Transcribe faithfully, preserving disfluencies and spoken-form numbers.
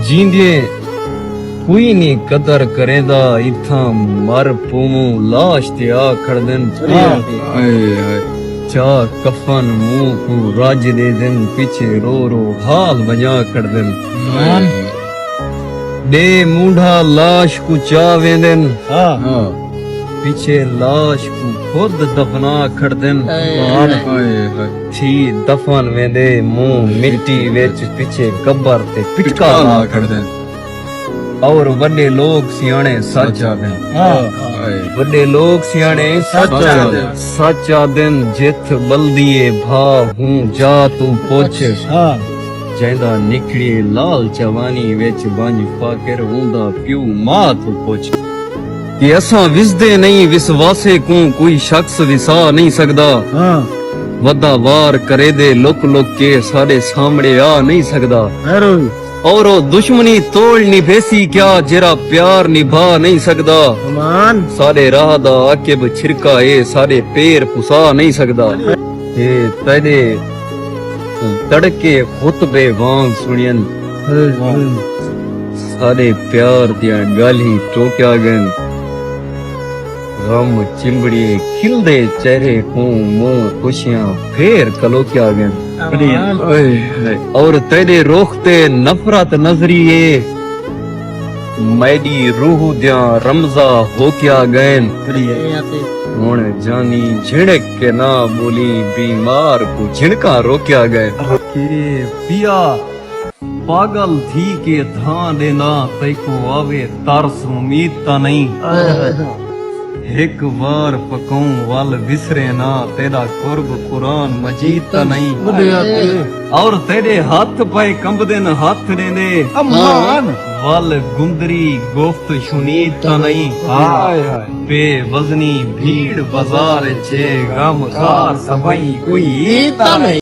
جیندیں کوئی نی قدر کریندا، اتھاں مر پووں لاش تے آ کھڑدن۔ ہائے ہائے۔ چا کفن منہ کوں رج ݙیندن، پچھے رو رو حال ونڄا کھڑدن۔ ہائے ہائے۔ ݙے مونڈھا لاش کوں چا ویندن۔ ہاں۔ ہاں۔ پچھے لاش کوں خود دفنا کھڑدن۔ ہائے ہائے۔ تھی دفن ویندے منہ مٹی وچ، پچھے قبر تے پٹکا لا کھڑدن۔ اور وݙے لوک سیاݨے سچ آہدن۔ ہاں۔ وݙے لوک سیاݨے سچ آہدن۔ سچ آہدن، جتھ ٻلدی اے بھا، ہوں جا توں پچھ۔ ہاں۔ جیندا نکھڑیے لال جوانی وچ، ونڄ فاقر اوندا پیو ماء توں پچھ۔ کہ اساں وسدے نئیں، وسواسے کوں کوئی شخص وسا نئیں سڳدا۔ ہاں۔ ودا وار کریندے لک لک کے، ساݙے سامݨے آ نئیں سڳدا۔ خیر ہوئی۔ اور او دشمنی توڑ نبھیسی کیا، جیڑھا پیار نبھا نئیں سڳدا۔ امان۔ ساݙے راہ دا عاقب چھرکا اے، ساݙے پیر پسا نئیں سڳدا۔ اے تیݙے تڑکے خطبے وانگ سݨین۔ ہائے ہائے۔ ساݙے پیار دیاں ڳالھیں ٹوکیا ڳئن۔ غم چمبڑیے کھلدے چہرے کوں، منہ خوشیاں پھیر کلوکیا ڳئن۔ امان۔ اور تیݙے رخ تے نفرت نظری اے، میݙی روح دیاں رمزاں ہوکیا ڳئن۔ ہݨ جانی جھݨک کے نہ ٻولیں، بیمار کوں جھݨکاں روکیا ڳئن۔ کہ پیا پاڳل تھی کے دھاں ݙیندا، تیکوں آوے ترس امید تاں نئیں۔ ہک وار پکاؤں ول وسریں نہ، تیݙا قرب قرآن مجید تاں نئیں۔ اور تیݙے ہتھ پئے کمبدن ہتھ ݙیندے، امان۔ ول گندری گفت شنید تاں نئیں۔ ہائے ہائے۔ بے وزنی بھیڑ بازار اچ اے، غم خار سبھئیں کوئی عید تاں نئیں۔